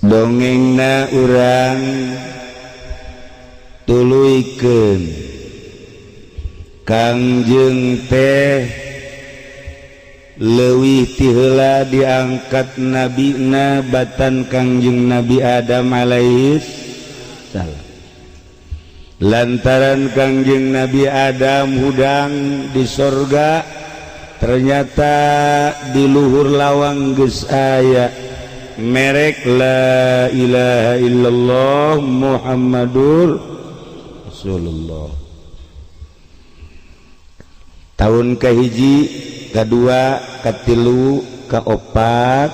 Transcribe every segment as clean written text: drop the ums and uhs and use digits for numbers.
Dongengna urang tuluykeun. Kangjeng teh leuwih ti heula diangkat nabina batan Kangjeng Nabi Adam alaihis salam. Lantaran Kangjeng Nabi Adam hudang di sorga, ternyata di luhur lawang geus aya merek la ilaha illallah Muhammadur Rasulullah. Tahun kahiji, kedua, katilu, keopat,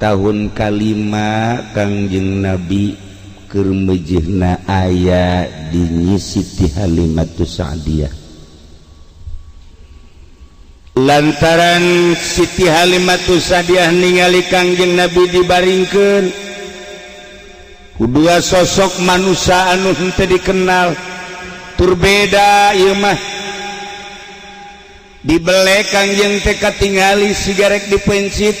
tahun kalima Kangjeng Nabi keur meujeuhna aya di Nyi Siti Halimatus Sa'diyah. Lantaran Siti Halimatus Sa'diyah ningali Kangjeng Nabi dibaringkeun ku dua sosok manusia anu henteu dikenal, tur beda ieu mah. Dibelek Kangjeng teh, katingali sigarek dipeuncit.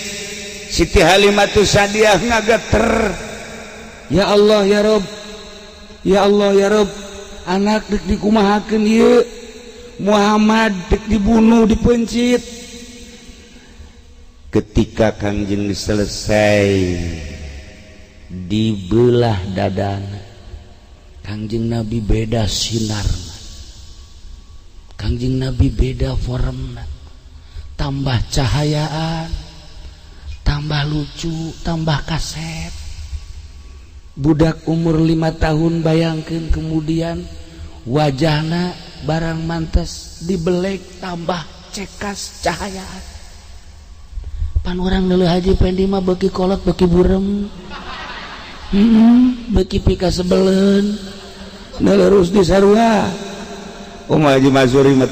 Siti Halimatus Sa'diyah ngageter, "Ya Allah, ya Rob, ya Allah, ya Rob, anak dek dikumahakeun ieu? Muhammad dek dibunuh, dipeuncit." Ketika Kangjeng selesai dibelah dadana, Kangjeng Nabi beda sinar, Kangjeng Nabi beda form, tambah cahayaan, tambah lucu, tambah kasep. Budak umur 5 tahun, bayangkan, kemudian wajahna barang mantes dibelek tambah cekas cahayaan. Pan urang dulu, Haji Pendi mah beki kolot beki burem, beki pika sebelen nerus di sarua. Oh, Haji Masuri mah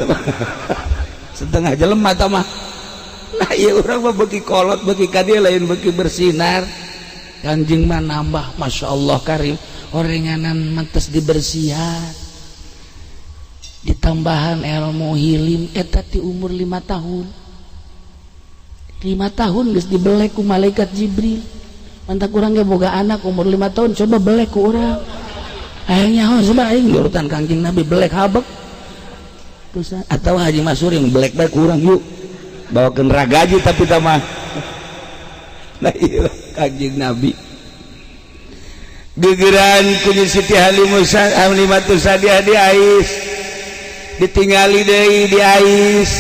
setengah jelema mah. Nah, iya, urang mah beki kolot beki kadia, lain beki bersinar. Kanjeng mah nambah, masya Allah karim, orenganan mantes dibersihan, ditambahan ilmu hilim. Eta ti umur 5 tahun, 5 tahun geus dibelek ku malaikat Jibril. Mantap, urang ge boga anak umur 5 tahun, coba belek ku urang. Akhirnya, oh, coba aing urutan Kangjeng Nabi belek habek. Terus atau Haji Masuri belek bae kurang, yuk bawakeun ragaji tapi tamah. Nah, iya, Kangjeng Nabi gegeran ku Siti Halimatus Sadiah di ais, ditinggali deui di ais,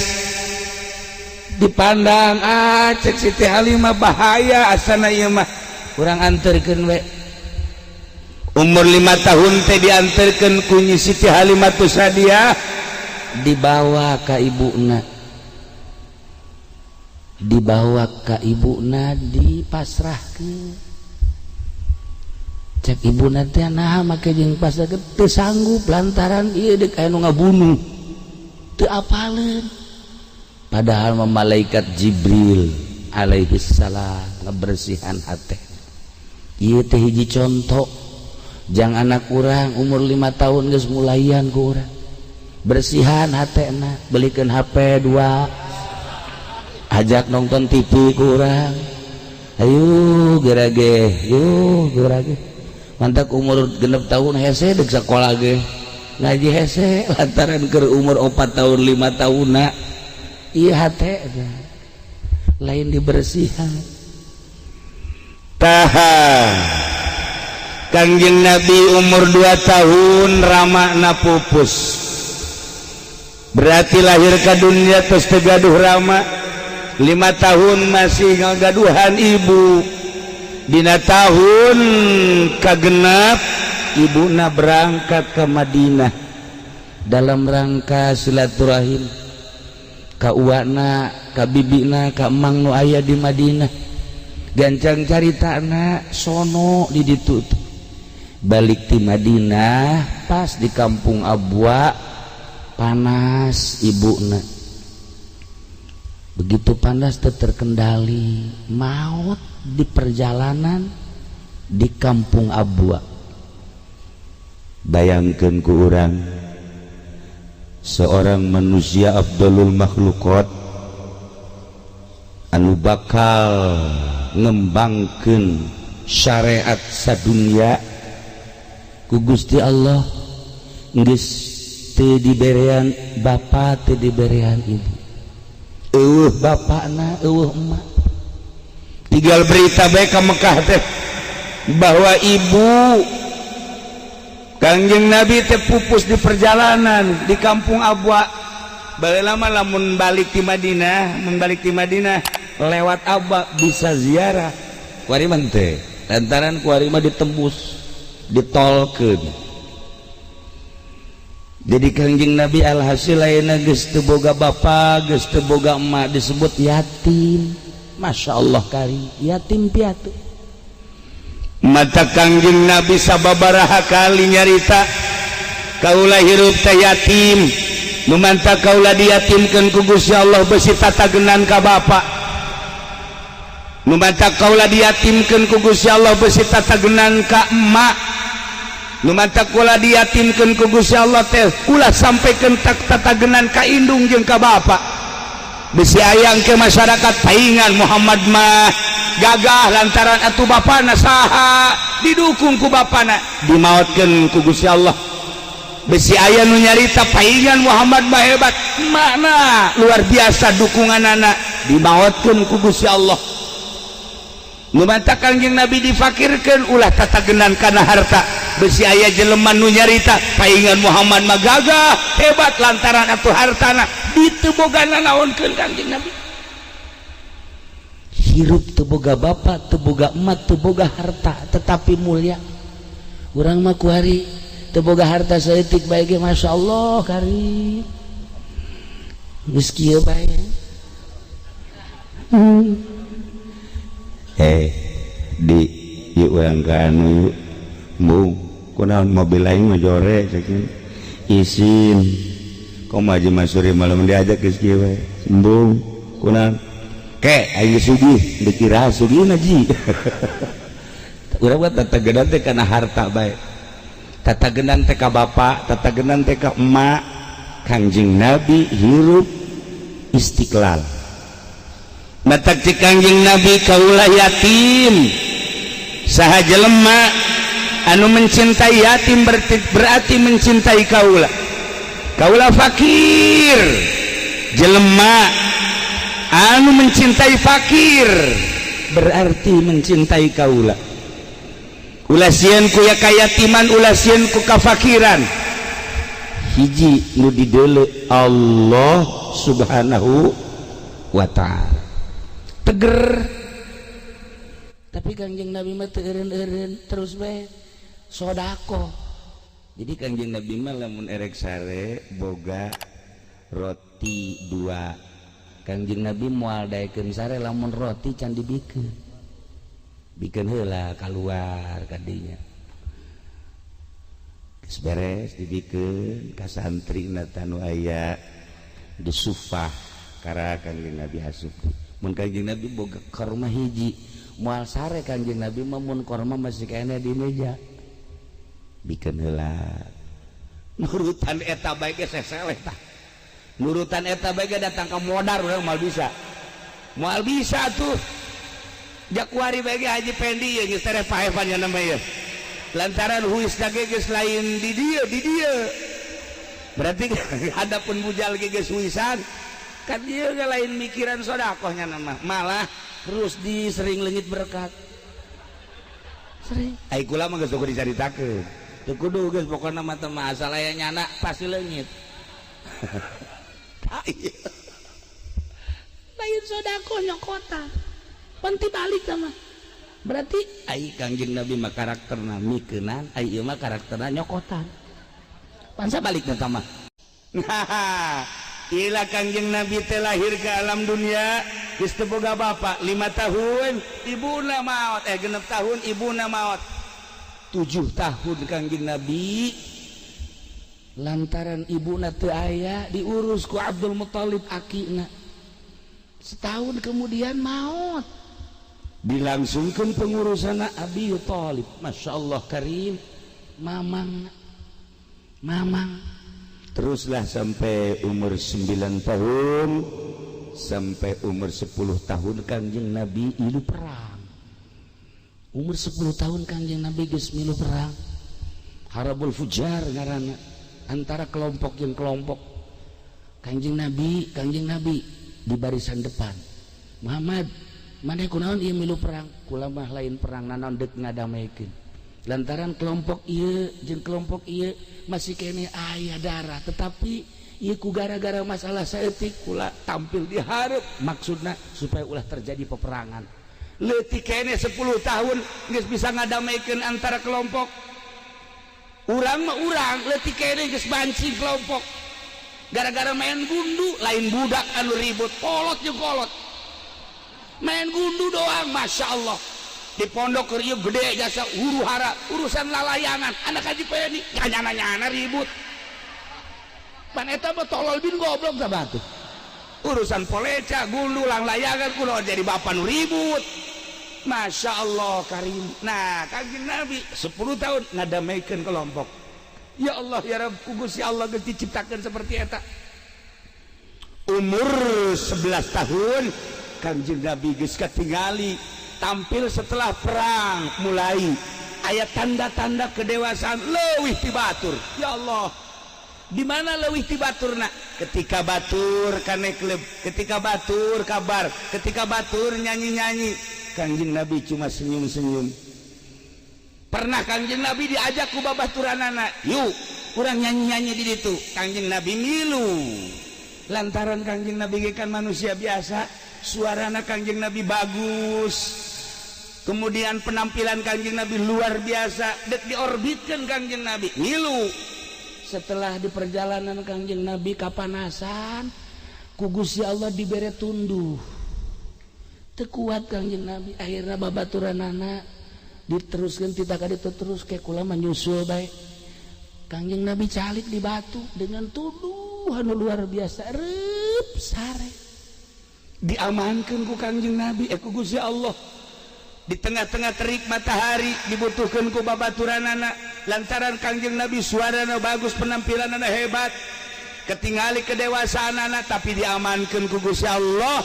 dipandang. Ah, cek Siti Halimah, bahaya asana ieu mah, urang anterkeun we. Umur 5 tahun teh diantarkan ku Nyi Siti Halimatus Sadiah, dibawa ka ibuna, dibawa ka ibuna, dipasrahkeun. Cek ibuna teh, "Nah, make jeung pasrahkeun?" Teu sanggup, lantaran ieu deuk aya nu ngabunuh, teu apaleun. Padahal mah malaikat Jibril alaihi salam ngebersihan hate. Ieu teh hiji contoh jang anak urang umur 5 tahun geus mulayan ku urang bersihan hatena. Belikan HP dua, ajak nonton TV ku urang, ayo gerage, yuk gerage. Mantap, umur 6 tahun hese dek sekolah ge ngaji hese, lantaran ke umur 4 tahun, 5 tahun. Nah, iya, hate lain dibersihan. Taha, Kangjeng Nabi umur 2 tahun ramana pupus, berarti lahir ke dunia terus teu gaduh rama. 5 tahun masih ngagaduhan ibu. Dina tahun kagenap ibuna berangkat ke Madinah dalam rangka silaturahim ka uwana, ka bibina, ka emang nu aya di Madinah. Gancang caritana, sono di ditu. Balik di Madinah, pas di kampung Abwa panas ibuna. Begitu panas terkendali, maut di perjalanan di kampung Abwa. Bayangkan ku urang, seorang manusia afdalul makhlukot anu bakal ngembangkan. Syariat sadunia ku Gusti Allah geus teu diberean bapa, teu diberean ibu. Euweuh bapakna, euweuh emak. Tinggal berita bae ka Mekah teh bahwa ibu Kangjeng Nabi teh pupus di perjalanan di kampung Abwa. Baheula mah lamun balik di Madinah, mun balik di Madinah lewat Abwa bisa ziarah. Kuari mah teh, lantaran kuari mah ditembus, ditolkeun. Jadi Kangjeng Nabi alhasil ayeuna geus teu boga bapa, geus teu boga emak, disebut yatim. Masya Allah kari, yatim piatu. Mata Kangjeng Nabi sababaraha kali nyarita, kaula hirup teh yatim. Nu mantak kaula diyatimkeun ku Gusti Allah besi tatagenan ka bapa. Nu mantak kaula diyatimkeun ku Gusti Allah besi tatagenan ka emak. Nu mantak kaula diyatimkeun ku Gusti Allah teh ulah sampaikeun tak tatagenan ka indung jeung ka bapa. Bisi ayang ke masyarakat, paingan Muhammad mah gagah lantaran atuh bapana saha, didukung ku bapana, dimaotkeun ku Gusti Allah. Bisi aya nu nyarita, paingan Muhammad mah hebat, makna luar biasa dukungan anak, dimaotkeun ku Gusti Allah. Nu matak Kangjeng Nabi difakirkeun ulah tatagenan kana harta. Bisi aya jelema nu nyarita, paingan Muhammad mah gagah hebat lantaran atuh hartana, ditebogana naonkeun. Kangjeng Nabi hirup teu boga bapa, teu boga emak, teu boga harta, tetapi mulia. Urang mah kuari teu boga harta saeutik bae ge Masya Allah karim, geus kieu bae. Eh, di ieu urang ka anu embung kunaon, mobil aing mah jore cek isin. Komo Haji Masuri malam diajak geus kieu we, embung kunaon ke aing geus sugih, dikira sugih na ji. Urang mah tatagenan teh kana harta bae, tatagenan teh ka bapa, tatagenan teh ka emak. Kangjeng Nabi hirup istiqlal. Matak cek Kangjeng Nabi, kaula yatim, saha jelema anu mencintai yatim berarti mencintai kaula. Kaula fakir, jelema anu mencintai fakir berarti mencintai kaula. Ulah sieun ku ya kayatiman, ulah sieun ku kafakiran. Hiji nu dideuleu Allah Subhanahu wa Ta'ala. Teger, tapi Kangjeng Nabi mah teu eureun-eureun, terus bae sodako. Jadi Kangjeng Nabi mah lamun erek sare boga roti dua, Kangjeng Nabi moal daekeun sare lamun roti can dibikeun. Bikeun heula, keluar kadinya, geus beres dibikeun ka santri nu aya di sufah, kara Kangjeng Nabi asup. Mun Kangjeng Nabi boga korma hiji, moal sare Kangjeng Nabi mah mun korma masih keneh di meja. Bikeun heula. Nurutan eta bae ge seseleh tah. Nurutan eta bae ge datang ke modar urang moal bisa, moal bisa tuh. Jakuari bae ge Haji Pendi ye geus tereh paevan nya nama ye, lantaran huis ge geus lain di dieu, di dieu berarti adapun bujal ge geus huisan kan. Dia gak lain mikiran sodakohnya nama, malah terus di sering leungit berkat sering. Ai kula mah geus kudu dicaritakeun, teu kudu geus, pokona mah teu asal aya nyana pasti leungit. Tah ieu lain sodakoh, nyokotan panti balik sama. Berarti ai Kangjeng Nabi mah karakterna mikeunan, ai ieu mah karakterna nyokotan, pansa balik teh mah. Nah, ila Kangjeng Nabi teh lahir ke alam dunia geus teu boga bapa, 5 tahun ibuna maot, eh, 6 tahun ibuna maot. 7 tahun Kangjeng Nabi, lantaran ibuna teu aya diurus ku Abdul Muthalib akina. Setahun kemudian maut, dilangsungkan pengurusan Abi Thalib. Masya Allah karim, mamang mamang. Teruslah sampai umur 9 tahun, sampai umur 10 tahun Kangjeng Nabi ilu perang. Umur 10 tahun Kangjeng Nabi geus milu perang. Harabul Fujar ngaranna, antara kelompok jeung kelompok. Kangjeng Nabi di barisan depan. Muhammad, maneh kunaon ieu milu perang? Kula mah lain perang nanaon, deuk ngadamekeun. Lantaran kelompok ieu jeung kelompok ieu masih keneh aya darah, tetapi ieu ku gara-gara masalah saeutik kula tampil di hareup, maksudna supaya ulah terjadi peperangan. Leutik keneh 10 tahun geus bisa ngadamekeun antara kelompok. Urang mah urang leutik keneh geus banci kelompok. Gara-gara main gundu, lain budak anu ribut, kolot jeung kolot. Main gundu doang, Masya Allah. Di pondok keur ieu gede jasa huru hara urusan lalayangan, anak Haji Peni nyana-nyana ribut. Pan eta mah tolol bin goblok sabatu. Urusan poleca, gundu, langlayangan kuno jadi bapak nu ribut. Masya Allah karim. Nah, Kangjeng Nabi 10 tahun ngadamaikan kelompok. Ya Allah ya Rabb, ku Gusti Allah geus diciptakeun seperti eta. Umur 11 tahun Kangjeng Nabi geus katingali tampil setelah perang, mulai aya tanda-tanda kedewasaan leuwih ti batur. Ya Allah, di mana leuwih ti baturna? Ketika batur ka klub, ketika batur kabar, ketika batur nyanyi-nyanyi, Kangjeng Nabi cuma senyum-senyum. Pernah Kangjeng Nabi diajak ku babaturanana, yuk urang nyanyi-nyanyi di ditu. Kangjeng Nabi milu lantaran Kangjeng Nabi kan manusia biasa, suarana Kangjeng Nabi bagus, kemudian penampilan Kangjeng Nabi luar biasa, dek diorbitkan Kangjeng Nabi milu. Setelah di perjalanan Kangjeng Nabi kapanasan, ku Gusti Allah dibere tunduh, teu kuat Kangjeng Nabi. Akhirnya babaturanana diteruskan, tidak ada terus kayak kula menyusul baik. Kangjeng Nabi calik di batu dengan tunduh anu luar biasa, rep sare. Diamankan ku Kangjeng Nabi, eh, ku Gusti Allah di tengah-tengah terik matahari, dibutuhkan ku babaturanana lantaran Kangjeng Nabi suarana bagus, penampilanana hebat, ketingali kedewasaan anak, tapi diamankan ku Gusti Allah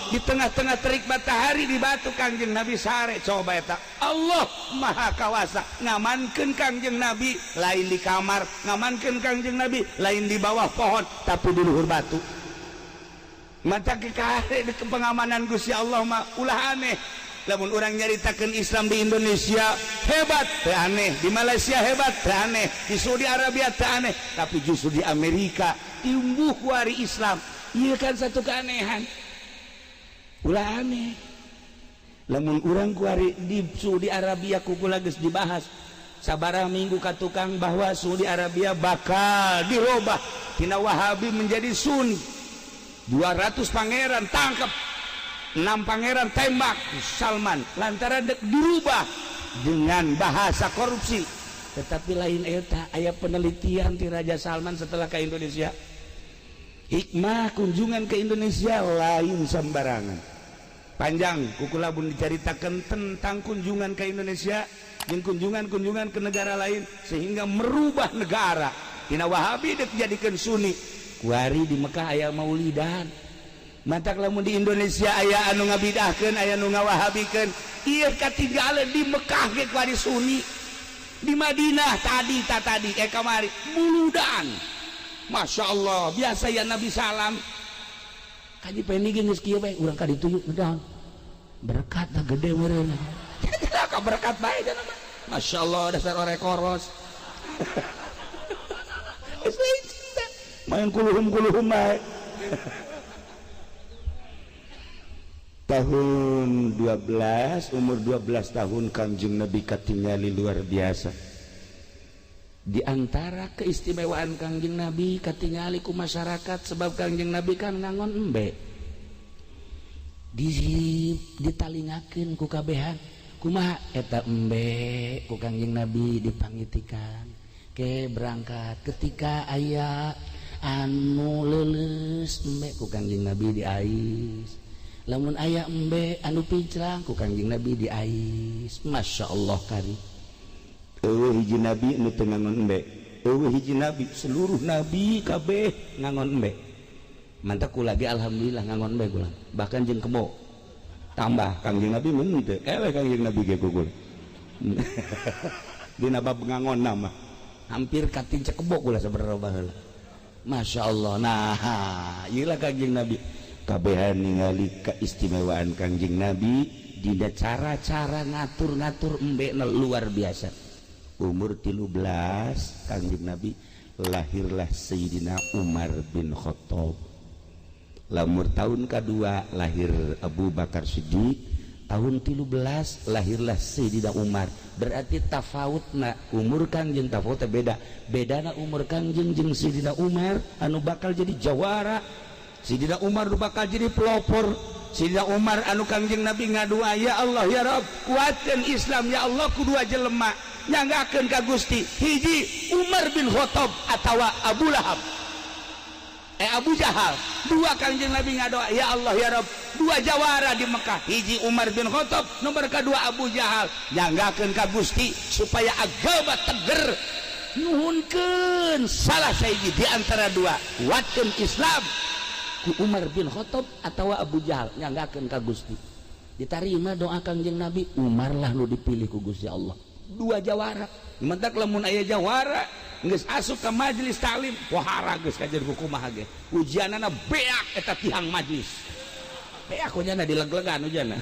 di tengah-tengah terik matahari di batu Kangjeng Nabi sare. Coba eta Allah Maha Kawasa ngamankeun Kangjeng Nabi lain di kamar, ngamankeun Kangjeng Nabi lain di bawah pohon, tapi di luhur batu. Mata kekare di pengamanan Gusti Allah mah ulah aneh. Lamun orang nyaritakan Islam di Indonesia hebat teu aneh, di Malaysia hebat teu aneh, di Saudi Arabia teu aneh, tapi justru di Amerika tumbuh kuari Islam. Iya kan, satu keanehan. Ulah aneh lamun urang kuari di Saudi Arabia kukula geus dibahas sabaraha minggu ka tukang bahwa Saudi Arabia bakal dirubah tina Wahabi menjadi Sunni. 200 pangeran tangkap, 6 pangeran tembak Salman lantaran dek dirubah dengan bahasa korupsi. Tetapi lain eta, aya penelitian ti Raja Salman setelah ke Indonesia. Hikmah kunjungan ke Indonesia lain sembarangan. Panjang kukula pun diceritakan tentang kunjungan ke Indonesia dan kunjungan-kunjungan ke negara lain sehingga merubah negara tina Wahabi dek jadikan Sunni. Kuari di Mekah aya maulidan. Matak lamun di Indonesia aya anu ngabidahkeun, aya nu ngawahabikeun, ieu katinggalan di Mekah ge kuari Sunni. Di Madinah tadi, tak tadi, eh, kamari muludan. Masya Allah, biasa ya Nabi salam kaji pendi geus kieu bae, urang ka ditu yuk, berkat dah gede meureun ka berkat bae cenah mah. Masya Allah, dasar orek koros. Geus lain cinta, main kuluhum kuluhum bae. Tahun 12, umur 12 tahun Kangjeng Nabi katingali luar biasa. Di antara keistimewaan Kangjeng Nabi katingali ku masyarakat sebab Kangjeng Nabi kan ngangon embe, di ditalingakeun ku kabehan. Kumaha eta embe ku Kangjeng Nabi dipangitikan ke berangkat. Ketika aya anu leuleus, embe ku Kangjeng Nabi diais. Lamun aya embe anu pincrang, ku Kangjeng Nabi diais. Masya Allah kari. Eueuh hiji nabi nu teu ngangon embe, eueuh hiji nabi. Seluruh nabi kabeh ngangon embe. Mantap, kula ge alhamdulillah ngangon embe kula, bahkan jeung kebo tambah. Kangjeng Nabi mun teu eleh, Kangjeng Nabi ge kukul. Dina bab ngangon mah hampir katinca kebo kula sebenarnya baheula. Masya Allah. Nah, ieu lah Kangjeng Nabi, kabehan ningali keistimewaan Kangjeng Nabi dina cara-cara ngatur-ngatur embe luar biasa. Umur 13 Kangjeng Nabi, lahirlah Sayyidina Umar bin Khattab. Lamun tahun kedua lahir Abu Bakar Siddiq, tahun 13 lahirlah Sayyidina Umar. Berarti tafawutna umur Kangjeng, tafawut beda, bedana umur Kangjeng jeung Sayyidina Umar anu bakal jadi jawara, Sayyidina Umar nu bakal jadi pelopor, Sayyidina Umar anu Kangjeng Nabi ngadua, "Ya Allah, ya Rob, kuatkan Islam, ya Allah, ku dua jelema." Nyanggakeun ka Gusti, hiji Umar bin Khattab atawa Abu Lahab, eh, Abu Jahal. Dua Kangjeng Nabi ngadoa, "Ya Allah, ya Rob, dua jawara di Mekah, hiji Umar bin Khattab, nomor kedua Abu Jahal." Nyanggakeun ka Gusti supaya agama teger, nuhunkeun salah sahiji di antara dua, kuatkeun Islam ku Umar bin Khattab atau Abu Jahal. Nyanggakeun ka Gusti, ditarima doa Kangjeng Nabi, Umar lah nu dipilih ku Gusti Allah. Dua jawara. Mentak lamun aya jawara geus asup ke majelis taklim, wahara geus kajian kumaha ge ujianana beak. Eta tihang majlis beak, ujianna dileg-legan ujianna.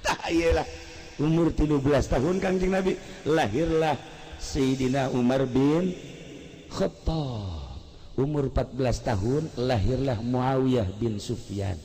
Tah, ieu lah umur 13 tahun Kangjeng Nabi lahirlah Sayyidina Umar bin Khattab. Umur 14 tahun lahirlah Muawiyah bin Sufyan.